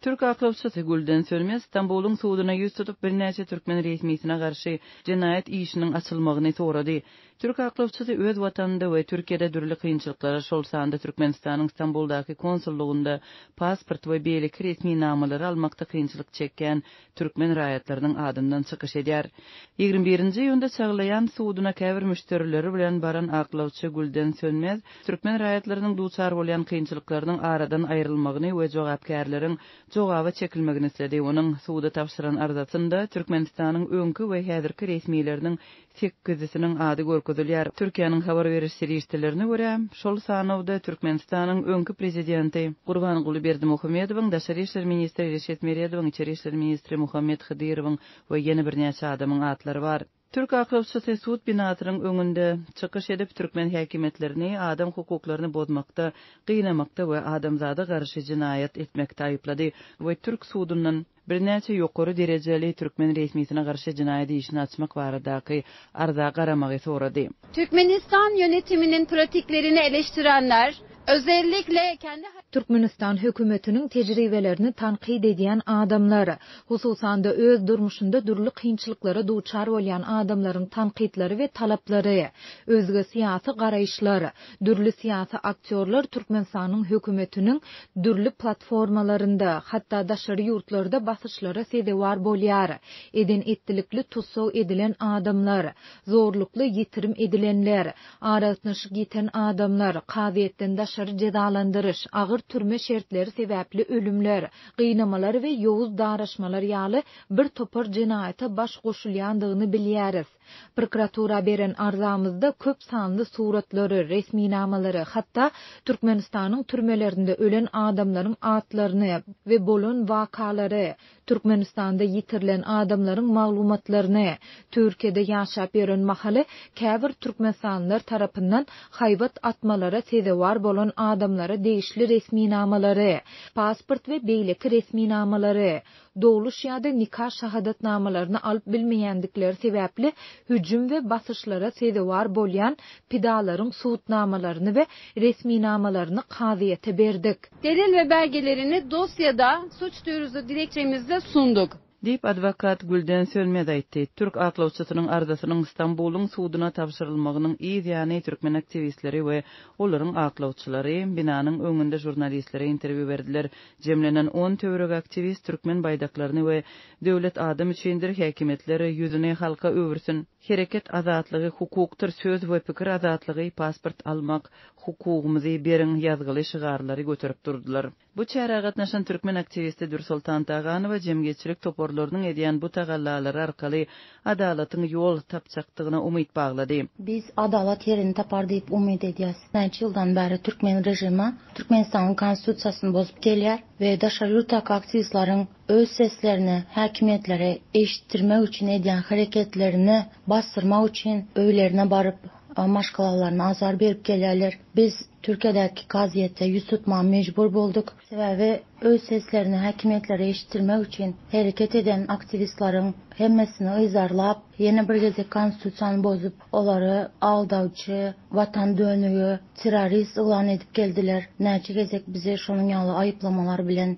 Türk aklawçysy Gülden Sönmez Stambulyň suduna ýüz tutup, birnäçe türkmen resmisine garşy jenaýat işiniň açylmagyny sorady. Türk aklawçysy öz watanynda we Türkiýede dürli kynçylyklara, şol sanda Türkmenistanyň Stambuldaky konsullygynda pasport we beýleki resminamalary almakda kynçylyk çekýän türkmen raýatlarynyň adyndan çykyş edýär. 21-nji iýunda Çaglaýan suduna käbir müşderileri bilen baran aklawçy Gülden Sönmez türkmen raýatlarynyň duçar bolýan kynçylyklarynyň aradan aýrylmagyny we jogapkärleriň jogaba çekilmegini isledi. Onuň suda tabşyran arzasynda Türkmenistanyň öňki we häzirki resmileriniň sekizisiniň ady görkezilýär. Türkiýäniň habar beriş serişdelerine görä, şol sanawda Türkmenistanyň öňki prezidenti Gurbanguly Berdimuhamedowyň, daşary işler ministri Reşit Meredowyň, içeri işler ministri Muhammet Hydyrowyň we ýene birnäçe adamyň atlary bar. Türk aklawçysy sud binasynyň öňünde çykyş edip, türkmen häkimiýetlerini adam hukuklaryny bozmakda, gynamakda we adamzada garşy jenaýat etmekde aýyplady we türk sudundan birnäçe ýokary derejeli türkmen resmisine garşy jenaýat işini açmak baradaky arza garamagy sorady. Türkmenistan yönetiminin pratiklerini eleştirenler, özellikle kendi. Türkmenistan hökümetiniň tejribelerini tankyt edýän adamlar, hususan-da öz durmuşynda dürli kynçylyklara duçar bolýan adamlaryň tankytlary we talaplary, özge syýasy garaýyşlar, Dürli syýasy aktýorlar Türkmenistanyň hökümetiniň dürli platformalarynda, hatda daşary ýurtlarda basyşlara sezewar bolýar. Eden-etdilikli tussag edilen adamlar, zorlukly ýitirim edilenler, aragatnaşyk ýiten adamlar, kazyýetden daşary jezalandyryş, agyr türme şertleri sebäpli ölümler, gynamalar we ýowuz daraşmalar ýaly bir topar jenaýata baş goşulýandygyny bilýäris. Prokuratura beren arzamyzda köp sanly suratlary, resminamalary, hatda Türkmenistanyň türmelerinde ölen adamlaryň atlaryny we bolan wakalary, Türkmenistanda ýitirilen adamlaryň maglumatlaryny, Türkiýede ýaşap ýören mahaly käbir türkmenistanlylar tarapyndan haýbat atmalara sezewar bolan adamlara degişli resminamalary, pasport we beýleki resminamalary, dogluş ýa-da nika şahadatnamalaryny alyp bilmeýändikleri sebäpli hüjüm we basyşlara sezewar bolýan pidalaryň subutnamalaryny we resminamalaryny kazyýete berdik. Delil ve belgelerini dosyada suç duyurusu dilekçemizde sunduk. Diýip, adwokat Gülden Sönmez aýtdy. Türk aklawçysynyň arzasynyň Stambulyň suduna tabşyrylmagynyň yz ýany türkmen aktiwistleri we olaryň aklawçylary binanyň öňünde žurnalistlere interwýu berdiler. Jemlenen on töweregi aktiwist türkmen baýdaklaryny we Döwlet adam üçindir, häkimiýetler ýüzüni halka öwürsin, hereket azatlygy hukukdyr, söz we pikir azatlygy, pasport almak hukugymyzy beriň ýazgyly şygarlary göterip durdular. Bu çärä gatnaşan türkmen aktiwisti Dürsoltan Taganowa jemgyýetçilik toparlarynyň edýän bu tagallalary arkaly adalatyň ýol tapjakdygyna umyt baglady. Biz adalat ýerini tapar diýip umyt edýäs. Näçe ýyldan bäri türkmen režimi Türkmenistanyň Konstitusiýasyny bozup gelýär we daşary ýurtdaky aktiwistleriň öz seslerini häkimiýetlere eşitdirmek üçin edýän hereketlerini basdyrmak üçin öýlerine baryp maşgalalaryna azar berip gelýärler. Biz Türkiýedäki kazyýete ýüz tutmaga mejbur bolduk. Sebäbi öz seslerini häkimiýetlere eşitdirmek üçin hereket eden aktiwistleriň hemmesini yzarlap, ýene bir gezek konstitusiýany bozup, olary aldawçy, watan dönügi, terrorist yglan edip geldiler. Näçe gezek bizi şonuň ýaly aýyplamalar bilen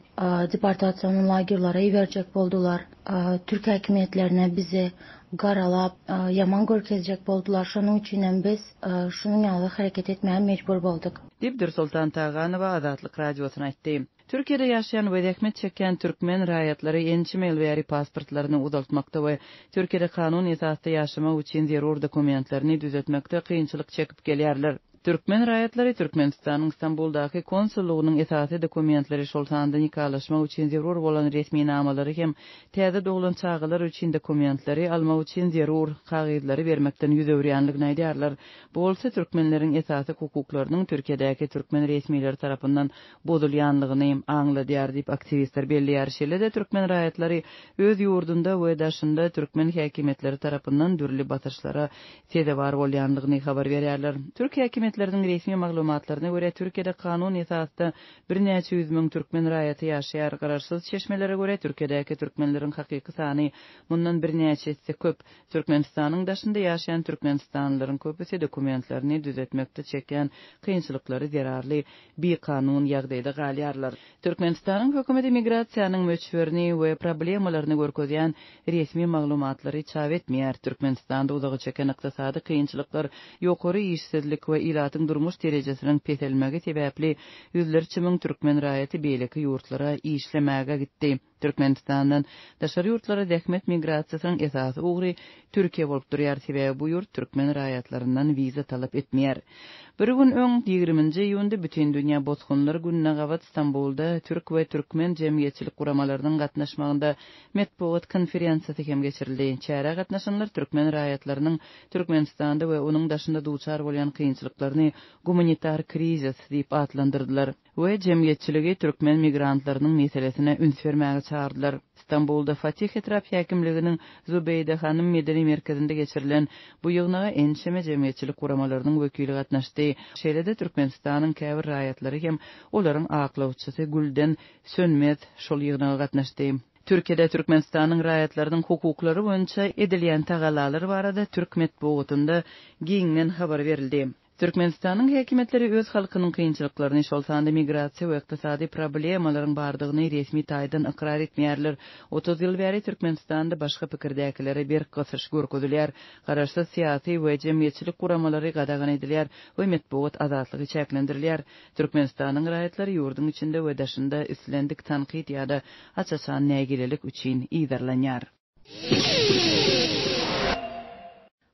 deportasion lagerlere iberjek boldular. Türk häkimiýetlerine bizi garalap, ýaman görkezjek boldular. Şonuň üçinem biz şunuň ýaly hereket etmäge mejbur bolduk. Diýip, Dürsoltan Taganowa Azatlyk Radiosyna aýtdy. Türkiýede ýaşaýan we zähmet çekýän türkmen raýatlary ençeme ýyl bäri pasportlaryny uzaltmakda we Türkiýede kanun esasda ýaşamak üçin zerur dokumentlerini düzetmekde kynçylyk çekip gelýärler. Türkmen raýatlary Türkmenistanyň Stambuldaky konsullygynyň esasy dokumentleri, şol sanda nikalaşmak üçin zerur bolan resminamalary hem täze doglan çagalar üçin dokumentleri almak üçin zerur kagyzlary bermekden ýüz öwürýänligini aýdýarlar. Bu bolsa türkmenleriň esasy hukuklarynyň Türkiýedäki türkmen resmileri tarapyndan bozulýanlygyny aňladýar diýip, aktiwistler belleýär. Şeýle-de türkmen raýatlary öz ýurdunda we daşynda türkmen häkimiýetleri tarapyndan dürli basyşlara sezewar bolýanlygyny habar berýärler. Türk häkimiýetleri. häkimiýetleriniň resmi maglumatlaryna görä, Türkiýede kanun esasda birnäçe ýüz müň türkmen raýaty ýaşaýar. Garaşsyz çeşmelere görä, Türkiýedäki türkmenleriň hakyky sany mundan birnäçe esse köp. Türkmenistanyň daşynda ýaşaýan türkmenistanlylaryň köpüsi dokumentlerini düzetmekde çekýän kynçylyklary zerarly bikanun ýagdaýda galýarlar. Türkmenistanyň hökümeti migrasiýanyň möçberini we problemalaryny görkezýän resmi maglumatlary çap etmeýär. Türkmenistanda uzaga çeken ykdysady kynçylyklar, ýokary işsizlik we ilatyň durmuş derejesiniň peselmegi sebäpli ýüzlerçe müň türkmen raýaty beýleki ýurtlara işlemäge gitdi. Türkmenistandan daşary ýurtlara zähmet migrasiýasynyň esasy ugry Türkiýe bolup durýar, sebäbi bu ýurt türkmen raýatlaryndan wiza talap etmeýär. Bir gün öň, ýigriminji iýunda Bütindünýä bosgunlar gününe gabat Stambulda türk we türkmen jemgyýetçilik guramalarynyň gatnaşmagynda metbugat konferensiýasy hem geçirildi. Çärä gatnaşanlar türkmen raýatlarynyň Türkmenistanda we onuň daşynda duçar bolýan kynçylyklaryny gumanitar krizis diýip atlandyrdylar. We jemgyýetçiligi türkmen migrantlarynyň meselesine üns bermäge çagyrdylar. Stambulda Fatih etrap häkimliginiň Zubeýde hanym medeni merkezinde geçirilen bu ýygnaga ençeme jemgyýetçilik guramalarynyň wekili gatnaşdy. Şeýle-de Türkmenistanyň käbir raýatlary hem olaryň aklawçysy Gülden Sönmez şol ýygnaga gatnaşdy. Türkiýede Türkmenistanyň raýatlarynyň hukuklary boýunça edilýän tagallalar barada türk metbugatynda giňden habar berildi. Türkmenistanyň häkimiýetleri öz halkynyň kynçylyklaryny, şol sanda migrasiýa we ykdysady problemalaryň bardygyny resmi taýdan ykrar etmeýärler. 30 ýyl bäri Türkmenistanda başga pikirdäkilere berk gysyş görkezilýär. Garaşsyz syýasy we jemgyýetçilik guramalary gadagan edilýär we metbugat azatlygy çäklendirilýär. Türkmenistanyň raýatlary ýurduň içinde we daşynda islendik tankyt ýa-da aç-açan nägilelik üçin yzarlanýar.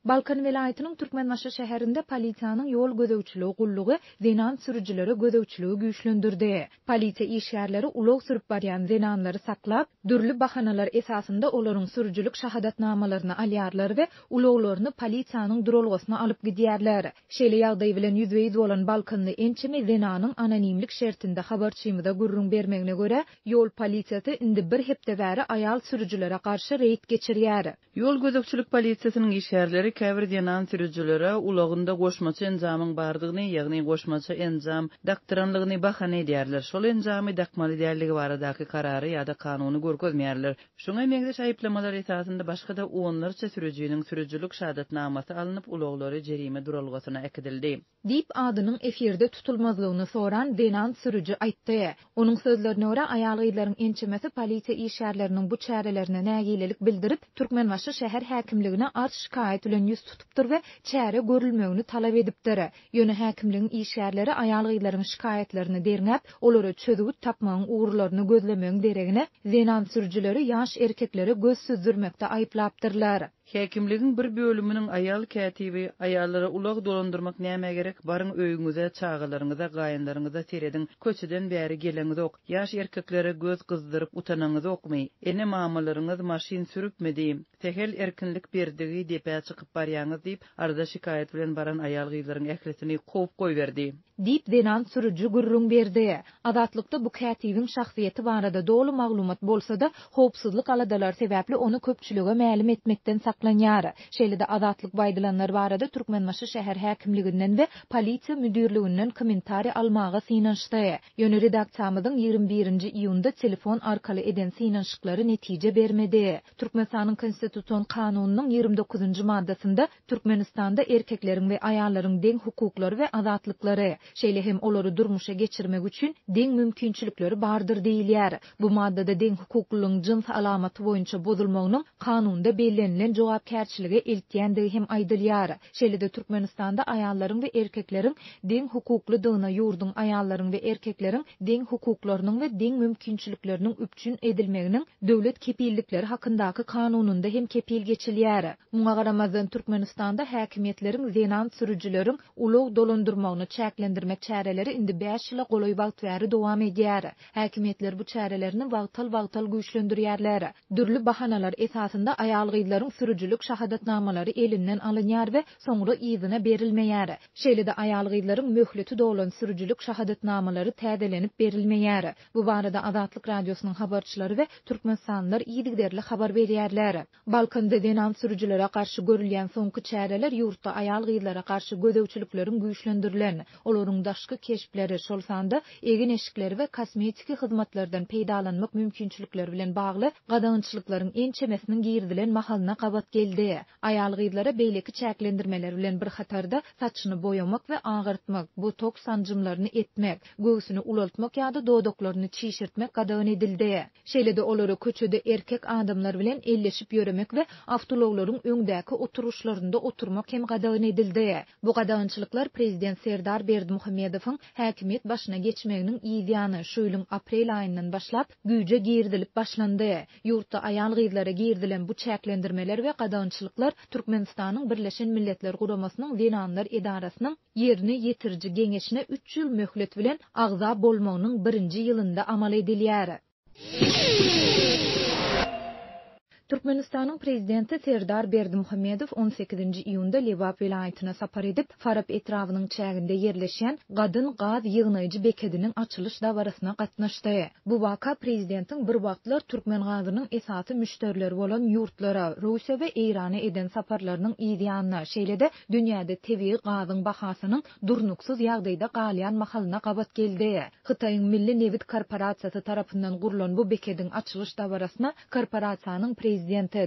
Balkan welaýatynyň Türkmenbaşy şäherinde polisiýanyň ýol gözegçiligi gullugy zenan sürüjilere gözegçiligi güýçlendirdi. Polisiýa işgärleri ulag sürüp barýan zenanlary saklap, dürli bahanalar esasynda olaryň sürüjilik şahadatnamalaryny alýarlar we ulaglaryny polisiýanyň duralgasyna alyp gidýärler. Şeýle ýagdaý bilen ýüzbe-ýüz bolan balkanly ençeme zenanyň anonimlik şertinde habarçymyza gürrüň bermegine görä, ýol polisiýasy indi bir hepde bäri aýal sürüjilere garşy reýd geçirýär. Ýol gözegçilik polisiýasynyň işgärleri käbir zenan sürüjilere ulagynda goşmaça enjamyň bardygyny, ýagny goşmaça enjam dakdyranlygyny bahana edýärler. Şol enjamy dakmaly däldigi baradaky karary ýa-da kanuny görkezmeýärler. Şuňa meňzeş aýyplamalar esasynda başga-da onlarça sürüjiniň sürüjilik şahadatnamasy alnyp, ulaglary jerime duralgasyna äkidildi. Diýip, adynyň efirde tutulmazlygyny soran zenan sürüji aýtdy. Onuň sözlerine görä, aýal-gyzlaryň ençemesi polisiýa işgärleriniň bu çärelerine nägilelik bildirip, Türkmenbaşy şäher häkimligine arz-şikaýat bilen ýüz tutupdyr we çäre görülmegini talap edipdir. Ýöne häkimligiň işgärleri aýal-gyzlaryň şikaýatlaryny derňäp, olara çözgüt tapmagyň ugurlaryny gözlemegiň deregine, zenan sürüjileri ýaş erkeklere göz süzdürmekde aýyplapdyrlar. Häkimligiň bir bölüminiň aýal kätibi, Aýallara ulag dolandyrmak nämä gerek, baryň öýüňize, çagalaryňyza, gaýynlaryňyza serediň, köçeden bäri geleňizok, ýaş erkeklere göz gyzdyryp utanaňyzokmy, ene-mamalaryňyz maşyn sürüpmidi, sähel erkinlik berdigi depä çykyp barýaňyz diýip, arza-şikaýat bilen baran aýal-gyzlaryň ählisini kowup goýberdi. Diýip, zenan sürüji gürrüň berdi. Azatlykda bu kätibiň şahsyýeti barada doly maglumat bolsa-da, howpsuzlyk aladalary sebäpli ony köpçülige mälim etmekden saklanýar. Şeýle-de Azatlyk bu aýdylanlar barada Türkmenbaşy şäher häkimliginden we polisiýa müdirliginden kommentariý almaga synanyşdy. Ýöne redaksiýamyzyň 21 nji iýunda telefon arkaly eden synanyşyklary netije bermedi. Türkmenistanyň Konstitusion kanunynyň 29 nji maddasynda Türkmenistanda erkekleriň we aýallaryň deň hukuklary we azatlyklary, şeýle hem olary durmuşa geçirmek üçin deň mümkinçilikleri bardyr diýilýär. Bu maddada deň hukuklylygyň jyns alamaty boýunça bozulmagynyň kanunda bellenilen jogapkärçilige eltýändigi hem aýdylýar. Şeýle-de Türkmenistanda aýallaryň we erkekleriň deň hukuklydygyna ýurduň aýallaryň we erkekleriň deň hukuklarynyň we deň mümkinçilikleriniň üpjün edilmeginiň döwlet kepillikleri hakyndaky kanunynda hem kepil geçilýär. Muňa garamazdan, Türkmenistanda häkimiýetleriň zenan sürüjileriň ulag dolandyrmagyny çäklendirmek çäreleri indi bäş ýyla golaý wagt bäri dowam edýär. Häkimiýetler bu çärelerini wagtal-wagtal güýçlendirýärler. Dürli bahanalar esasynda aýal-gyzlaryň sürüjilik. sürüjilik şahadatnamalary elinden alynýar we soňra yzyna berilmeýär. Şeýle-de aýal-gyzlaryň möhleti dolan sürüjilik şahadatnamalary täzelenip berilmeýär. Bu barada Azatlyk Radiosynyň habarçylary we türkmenistanlylar yzygiderli habar berýärler. Balkanda zenan sürüjilere garşy görülýän soňky çäreler ýurtda aýal-gyzlara garşy gözegçilikleriň güýçlendirilen, olaryň daşky keşpleri, şol sanda egin-eşikleri we kosmetiki hyzmatlardan peýdalanmak mümkinçilikleri bilen bagly gadagançylyklaryň ençemesiniň girizilen mahalyna gabat geldi. Aýal-gyzlara beýleki çäklendirmeler bilen bir hatarda saçyny boýamak we agartmak, botoks sanjymlaryny etmek, göwsüni ulaltmak ýa-da dodaklaryny çişirtmek gadagan edildi. Şeýle-de olara köçede erkek adamlar bilen elleşip ýöremek we awtoulaglaryň öňdäki oturgyçlarynda oturmak hem gadagan edildi. Bu gadagançylyklar prezident Serdar Berdimuhamedowyň häkimiýet başyna geçmeginiň yz ýany, şu ýylyň aprel aýyndan başlap güýje girizilip başlandy. Ýurtda aýal-gyzlara girizilen bu çäklendirmeler we gadagançylyklar Türkmenistanyň Birleşen Milletler Guramasynyň Zenanlar edarasynyň Ýerine ýetiriji geňeşine üç ýyl möhlet bilen agza bolmagynyň birinji ýylynda amal edilýär. Türkmenistanyň Prezidenti Serdar Berdimuhamedow on sekizinji iýunda Lebap welaýatyna sapar edip, Farap etrabynyň çäginde ýerleşýän Gadyn gaz ýygnaýjy bekediniň açylyş dabarasyna gatnaşdy. Bu waka prezidentiň bir wagtlar türkmen gazynyň esasy müşderileri bolan ýurtlara, Russiýa we Eýrana eden saparlarynyň yz ýanyna, şeýle-de dünýäde tebigy gazyň bahasynyň durnuksyz ýagdaýda galýan mahalyna gabat geldi. Hytaýyň Milli nebit korporasiýasy tarapyndan gurlan bu bekediň açylyş dabarasyna korporasiýanyň prezidenti,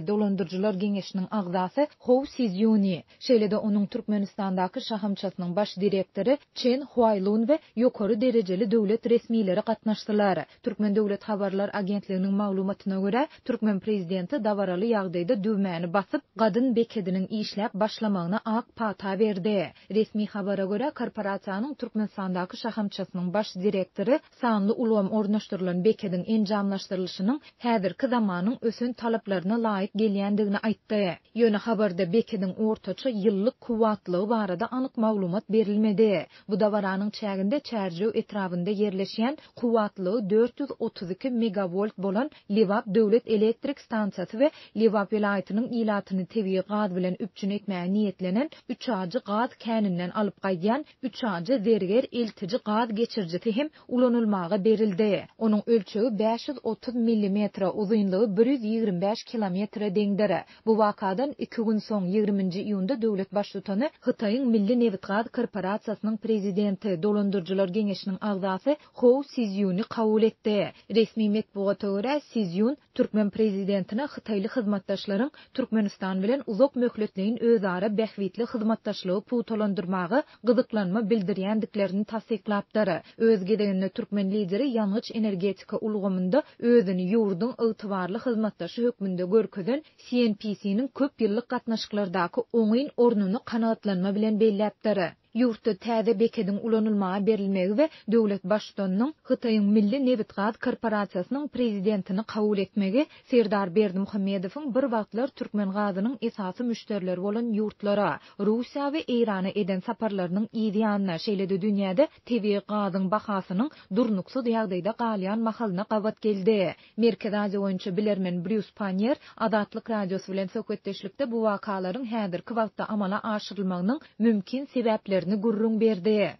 dolandyryjylar geňeşiniň agzasy Hou Sizýuni, şeýle-de onuň Türkmenistandaky şahamçasynyň baş direktory Çen Huaýlun we ýokary derejeli döwlet resmileri gatnaşdylar. Türkmen döwlet habarlar agentliginiň maglumatyna görä, türkmen prezidenti dabaraly ýagdaýda düwmäni basyp, Gadyn bekediniň işläp başlamagyna ak pata berdi. Resmi habara görä, korporasiýanyň Türkmenistandaky şahamçasynyň baş direktory sanly ulgam ornaşdyrylan bekediň enjamlaşdyrylyşynyň häzirki zamanyň ösen talaplaryna laýyk gelýändigini aýtdy. Ýöne habarda bekediň ortaça ýyllyk kuwwatlygy barada anyk maglumat berilmedi. Bu dabaranyň çäginde Çärjew etrabynda ýerleşýän kuwwatlygy 432 megawolt bolan Lebap döwlet elektrik stansiýasy we Lebap welaýatynyň ilatyny tebigy gaz bilen üpjün etmäge niýetlenen Üçajy gaz käninden alyp gaýdýan Üçajy-Zerger eltiji gaz geçirijisi hem ulanylmaga berildi. Onuň ölçegi 530 millimetre, uzynlygy 125 kilometre deňdir. Bu wakadan iki gün soň, ýigriminji iýunda döwlet Baştutany Hytaýyň Milli nebitgaz korporasiýasynyň prezidenti, dolandyryjylar geňeşiniň agzasy Hou Sizýuny kabul etdi. Resmi metbugata görä, Sizýun türkmen prezidentine hytaýly hyzmatdaşlaryň Türkmenistan bilen uzak möhletleýin özara bähbitli hyzmatdaşlygy pugtalandyrmaga gyzyklanma bildirýändiklerini tassyklapdyr. Öz gezeginde türkmen Lideri ýangyç-energetika ulgamynda özüni ýurduň ygtybarly hyzmatdaşy hökmünde görkezen CNPC-niň köp ýyllyk gatnaşyklardaky oňyn ornuny kanagatlanma bilen belläpdir. Ýurtda täze bekediň ulanylmaga berilmegi we döwlet Baştutanynyň Hytaýyň Milli nebitgaz korporasiýasynyň prezidentini kabul etmegi Serdar Berdimuhamedowyň bir wagtlar türkmen gazynyň esasy müşderileri bolan ýurtlara, Russiýa we Eýrana eden saparlarynyň yz ýanyna, şeýle-de dünýäde tebigy gazyň bahasynyň durnuksyz ýagdaýda galýan mahalyna gabat geldi. Merkezi Aziýa boýunça bilermen Brýus Pannier Azatlyk Radiosy bilen söhbetdeşlikde bu wakalaryň häzirki wagtda amala aşyrylmagynyň mümkin sebäplerini gürrüň berdi.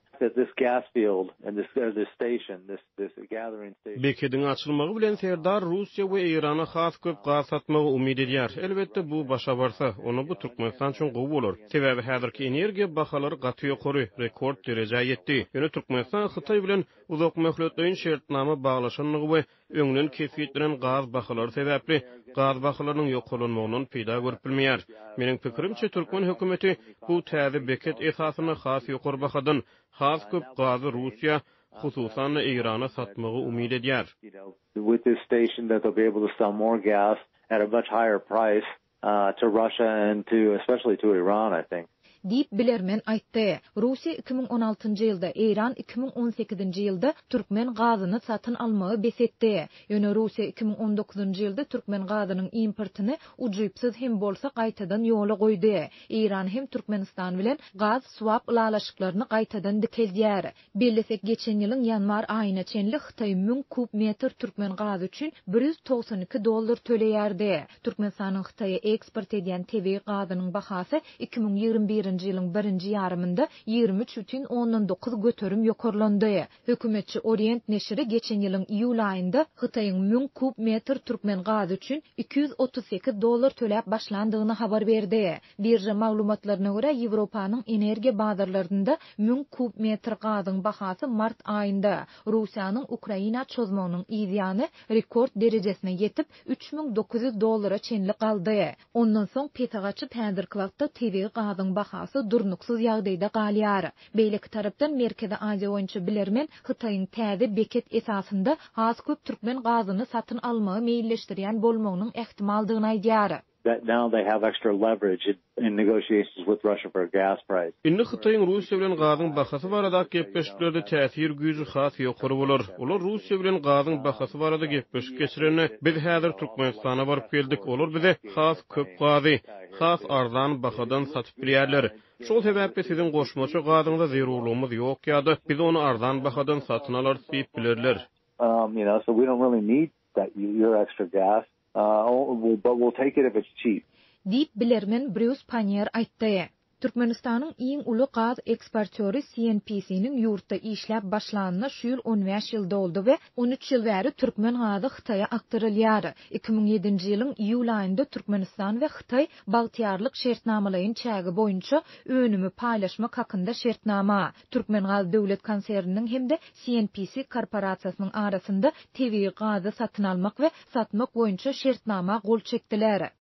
Bekediň açylmagy bilen Serdar Russiýa we Eýrana has köp gaz satmagy umyt edýär. Elbetde, bu başa barsa, onda bu Türkmenistan üçin gowy bolar. Sebäbi häzirki energiýa bahalary gaty ýokary, rekord derejä ýetdi. Ýöne Türkmenistan Hytaý bilen uzakmöhletleýin şertnama baglaşandygy we öňden kesgitlenen gaz bahalary sebäpli gaz bahalarynyň ýokarlanmagyndan peýda görüp bilmeýär. Meniň pikirimçe, türkmen hökümeti bu täze beket esasynda has ýokary bahadan has köp gazy Russiýa, hususan-da Eýrana satmagy umyt edýär. Diýip, bilermen aýtdy. Russiýa 2016-njy ýylda, Eýran 2018-nji ýylda türkmen gazyny satyn almagy bes etdi. Ýöne Russiýa 2019-njy ýylda türkmen gazynyň importyny ujypsyz hem bolsa gaýtadan ýola goýdy. Eýran hem Türkmenistan bilen gaz swap ylalaşyklaryny gaýtadan dikeldýär. Bellesek, geçen ýylyň ýanwar aýyna çenli Hytaý müň kub metr türkmen gazy üçin 192 dollar töleýärdi. Türkmenistanyň Hytaýa eksport edýän tebigy gazynyň bahasy 2021-nji ýylyň birinji ýarymynda 23,9 göterim ýokarlandy. Hökümetçi Orient neşiri geçen ýylyň iýul aýynda Hytaýyň müň kub metr türkmen gazy üçin 238 dollar töläp başlandygyny habar berdi. Birža maglumatlaryna görä, Ýewropanyň energiýa bazarlarynda müň kub metr gazyň bahasy mart aýynda, Russiýanyň Ukraina çozmagynyň yz ýany, rekord derejesine ýetip, 3900 dollara çenli galdy. Ondan soň pese gaçyp, häzirki wagtda tebigy gazyň bahasy durnuksyz ýagdaýda galýar. Beýleki tarapdan, Merkezi Aziýa boýunça bilermen Hytaýyň täze beket esasynda has köp türkmen gazyny satyn almagy meýilleşdirýän bolmagynyň ähtimaldygyny aýdýar. That now they have extra leverage in negotiations with Russia for a gas price. Indi Hytaýyň Russiýa bilen gazyň bahasy baradaky gepleşiklerde täsir güýji has ýokary bolar. Olar Russiýa bilen gazyň bahasy barada gepleşik geçirende, biz häzir Türkmenistana baryp geldik, olar bize has köp gazy, has arzan bahadan satyp bilýärler. Şol sebäpli siziň goşmaça gazyňyza zerurlygymyz ýok ýa-da biz ony arzan bahadan satyn alarys diýip bilerler. You know, so we don't really need that your extra gas. But we'll take it if it's cheap. Diýip, bilermen Brýus Pannier aýtdy. Türkmenistanyň iň uly gaz eksportýory CNPC-niň ýurtda işläp başlanyna şu ýyl on bäş ýyl doldy we on üç ýyl bäri türkmen gazy Hytaýa akdyrylýar. 2007-nji ýylyň iýul aýynda Türkmenistan we Hytaý Bagtyýarlyk şertnamalaýyn çägi boýunça önümi paýlaşmak hakynda şertnama, Türkmengaz döwlet konserniniň hem-de CNPC korporasiýasynyň arasynda tebigy gazy satyn almak we satmak boýunça şertnama gol çekdiler.